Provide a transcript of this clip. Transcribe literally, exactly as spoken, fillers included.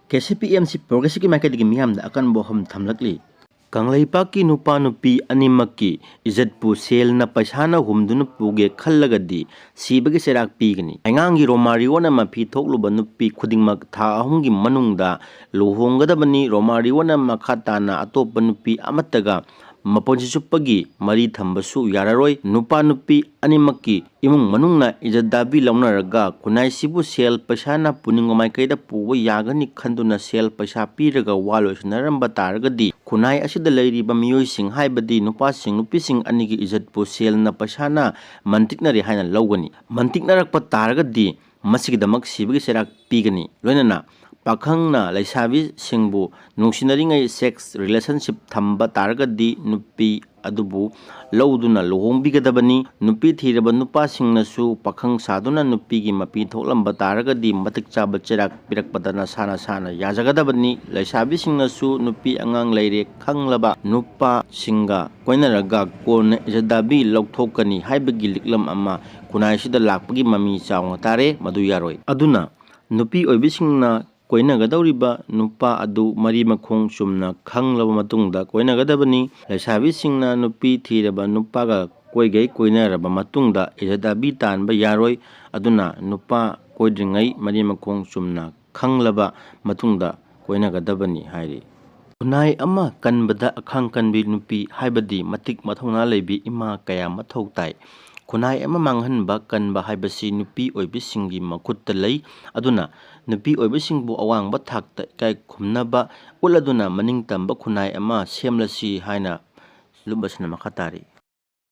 K C P M C ꯄ꯭ꯔꯣꯒ꯭ꯔꯦꯁꯤꯞꯀꯤ ꯃꯥꯏꯀꯩꯗꯒꯤ ꯃꯤꯌꯥꯝꯗ ꯑꯀꯟꯕ ꯋꯥꯐꯝ ꯊꯝꯂꯛꯂꯤ꯫ ꯀꯪꯂꯩꯄꯥꯛꯀꯤ ꯅꯨꯄꯥ ꯅꯨꯄꯤ ꯑꯅꯤꯃꯛꯀꯤ ꯏꯖꯠꯄꯨ ꯁꯦꯜꯅ ꯄꯩꯁꯥꯅ ꯍꯨꯝꯗꯨꯅ ꯄꯨꯒꯦ ꯈꯜꯂꯒꯗꯤ ꯁꯤꯕꯒꯤ ꯆꯩꯔꯥꯛ ꯄꯤꯒꯅꯤ꯫ ꯍꯩꯉꯥꯡꯒꯤ ꯔꯣꯃꯥꯔꯤꯑꯣꯅ ꯃꯐꯤ ꯊꯣꯛꯂꯨꯕ ꯅꯨꯄꯤ ꯈꯨꯗꯤꯡꯃꯛ ꯊꯥ ꯑꯍꯨꯝꯒꯤ ꯃꯅꯨꯡꯗ ꯂꯨꯍꯣꯡꯒꯗꯕꯅꯤ꯫ ꯔꯣꯃꯥꯔꯤꯑꯣꯅ ꯃꯈꯥ ꯇꯥꯅ ꯑꯇꯣꯞꯄ ꯅꯨꯄꯤ ꯑꯃꯠꯇꯒ ꯃꯄꯨꯟꯁꯤ ꯆꯨꯞꯄꯒꯤ ꯃꯔꯤ ꯊꯝꯕꯁꯨ ꯌꯥꯔꯔꯣꯏ꯫ ꯅꯨꯄꯥ ꯅꯨꯄꯤ ꯑꯅꯤꯃꯛꯀꯤ ꯏꯃꯨꯡ ꯃꯅꯨꯡꯅ ꯏꯖꯠ ꯗꯥꯕꯤ ꯂꯧꯅꯔꯒ ꯈꯨꯟꯅꯥꯏꯁꯤꯕꯨ ꯁꯦꯜ ꯄꯩꯁꯥꯅ ꯄꯨꯅꯤꯡꯕ ꯃꯥꯏꯀꯩꯗ ꯄꯨꯕ ꯌꯥꯒꯅꯤ ꯈꯟꯗꯨꯅ ꯁꯦꯜ ꯄꯩꯁꯥ ꯄꯤꯔꯒ ꯋꯥ ꯂꯣꯏꯁꯤꯟꯅꯔꯝꯕ ꯇꯥꯔꯒꯗꯤ ꯈꯨꯟꯅꯥꯏ ꯑꯁꯤꯗ ꯂꯩꯔꯤꯕ ꯃꯤꯑꯣꯏꯁꯤꯡ, ꯍꯥꯏꯕꯗꯤ ꯅꯨꯄꯥꯁꯤꯡ ꯅꯨꯄꯤꯁꯤꯡ ꯑꯅꯤꯒꯤ ꯏꯖꯠꯄꯨ ꯁꯦꯜꯅ ꯄꯩꯁꯥꯅ ꯃꯟꯇꯤꯛꯅꯔꯦ ꯍꯥꯏꯅ ꯂꯧꯒꯅꯤ꯫ ꯃꯟꯇꯤꯛꯅꯔꯛꯄ ꯇꯥꯔꯒꯗꯤ ꯃꯁꯤꯒꯤꯗꯃꯛ ꯁꯤꯕꯒꯤ ꯆꯩꯔꯥꯛ ꯄꯤꯒꯅꯤ꯫ ꯂꯣꯏꯅꯅ ꯄꯥꯈꯪꯅ ꯂꯩꯁꯥꯕꯤꯁꯤꯡꯕꯨ ꯅꯨꯡꯁꯤꯅꯔꯤꯉꯩ ꯁꯦꯛꯁ ꯔꯤꯂꯦꯁꯟꯁꯤꯞ ꯊꯝꯕ ꯇꯥꯔꯒꯗꯤ ꯅꯨꯄꯤ ꯑꯗꯨꯕꯨ ꯂꯧꯗꯨꯅ ꯂꯨꯍꯣꯡꯕꯤꯒꯗꯕꯅꯤ꯫ ꯅꯨꯄꯤ ꯊꯤꯔꯕ ꯅꯨꯄꯥꯁꯤꯡꯅꯁꯨ ꯄꯥꯈꯪ ꯁꯥꯗꯨꯅ ꯅꯨꯄꯤꯒꯤ ꯃꯄꯤ ꯊꯣꯛꯂꯝꯕ ꯇꯥꯔꯒꯗꯤ ꯃꯇꯤꯛ ꯆꯥꯕ ꯆꯩꯔꯥꯛ ꯄꯤꯔꯛꯄꯗ ꯅꯁꯥ ꯅꯁꯥꯅ ꯌꯥꯖꯒꯗꯕꯅꯤ꯫ ꯂꯩꯁꯥꯕꯤꯁꯤꯡꯅꯁꯨ ꯅꯨꯄꯤ ꯑꯉꯥꯡ ꯂꯩꯔꯦ ꯈꯪꯂꯕ ꯅꯨꯄꯥꯁꯤꯡꯒ ꯀꯣꯏꯅꯔꯒ ꯀꯣꯟꯅ ꯏꯖꯠ ꯗꯥꯕꯤ ꯂꯧꯊꯣꯛꯀꯅꯤ ꯍꯥꯏꯕꯒꯤ ꯂꯤꯛꯂꯝ ꯑꯃ ꯈꯨꯟꯅꯥꯏꯁꯤꯗ ꯂꯥꯛꯄꯒꯤ ꯃꯃꯤ ꯆꯥꯎꯅ ꯇꯥꯔꯦ꯫ ꯃꯗꯨ ꯌꯥꯔꯣꯏ꯫ ꯑꯗꯨꯅ ꯅꯨꯄꯤ ꯑꯣꯏꯕꯤꯁꯤꯡꯅ ꯀꯣꯏꯅꯒꯗꯧꯔꯤꯕ ꯅꯨꯄꯥ ꯑꯗꯨ ꯃꯔꯤ ꯃꯈꯣꯡ ꯆꯨꯝꯅ ꯈꯪꯂꯕ ꯃꯇꯨꯡꯗ ꯀꯣꯏꯅꯒꯗꯕꯅꯤ꯫ ꯂꯩꯁꯥꯕꯤꯁꯤꯡꯅ ꯅꯨꯄꯤ ꯊꯤꯔꯕ ꯅꯨꯄꯥꯒ ꯀꯣꯏꯒꯩ ꯀꯣꯏꯅꯔꯕ ꯃꯇꯨꯡꯗ ꯏꯖꯠ ꯗꯥꯕꯤ ꯇꯥꯟꯕ ꯌꯥꯔꯣꯏ꯫ ꯑꯗꯨꯅ ꯅꯨꯄꯥ ꯀꯣꯏꯗ꯭ꯔꯤꯉꯩ ꯃꯔꯤ ꯃꯈꯣꯡ ꯆꯨꯝꯅ ꯈꯪꯂꯕ ꯃꯇꯨꯡꯗ ꯀꯣꯏꯅꯒꯗꯕꯅꯤ ꯍꯥꯏꯔꯤ꯫ ꯈꯨꯟꯅꯥꯏ ꯑꯃ ꯀꯟꯕꯗ ꯑꯈꯥꯡ ꯀꯟꯕꯤ ꯅꯨꯄꯤ, ꯍꯥꯏꯕꯗꯤ ꯃꯇꯤꯛ ꯃꯊꯧꯅꯥ ꯂꯩꯕꯤ ꯏꯃꯥ ꯀꯌꯥ ꯃꯊꯧ ꯇꯥꯏ꯫ ꯈꯨꯟꯅꯥꯏ ꯑꯃ ꯃꯥꯡꯍꯟꯕ ꯀꯟꯕ ꯍꯥꯏꯕꯁꯤ ꯅꯨꯄꯤ ꯑꯣꯏꯕꯤꯁꯤꯡꯒꯤ ꯃꯈꯨꯠꯇ ꯂꯩ꯫ ꯑꯗꯨꯅ ꯅꯨꯄꯤ ꯑꯣꯏꯕꯤꯁꯤꯡꯕꯨ ꯑꯋꯥꯡꯕ ꯊꯥꯛꯇ ꯏꯀꯥꯏ ꯈꯨꯝꯅꯕ ꯎꯠꯂꯗꯨꯅ ꯃꯅꯤꯡꯇꯝꯕ ꯈꯨꯟꯅꯥꯏ ꯑꯃ ꯁꯦꯝꯂꯁꯤ ꯍꯥꯏꯅ ꯂꯨꯞ ꯑꯁꯤꯅ ꯃꯈꯥ ꯇꯥꯔꯤ꯫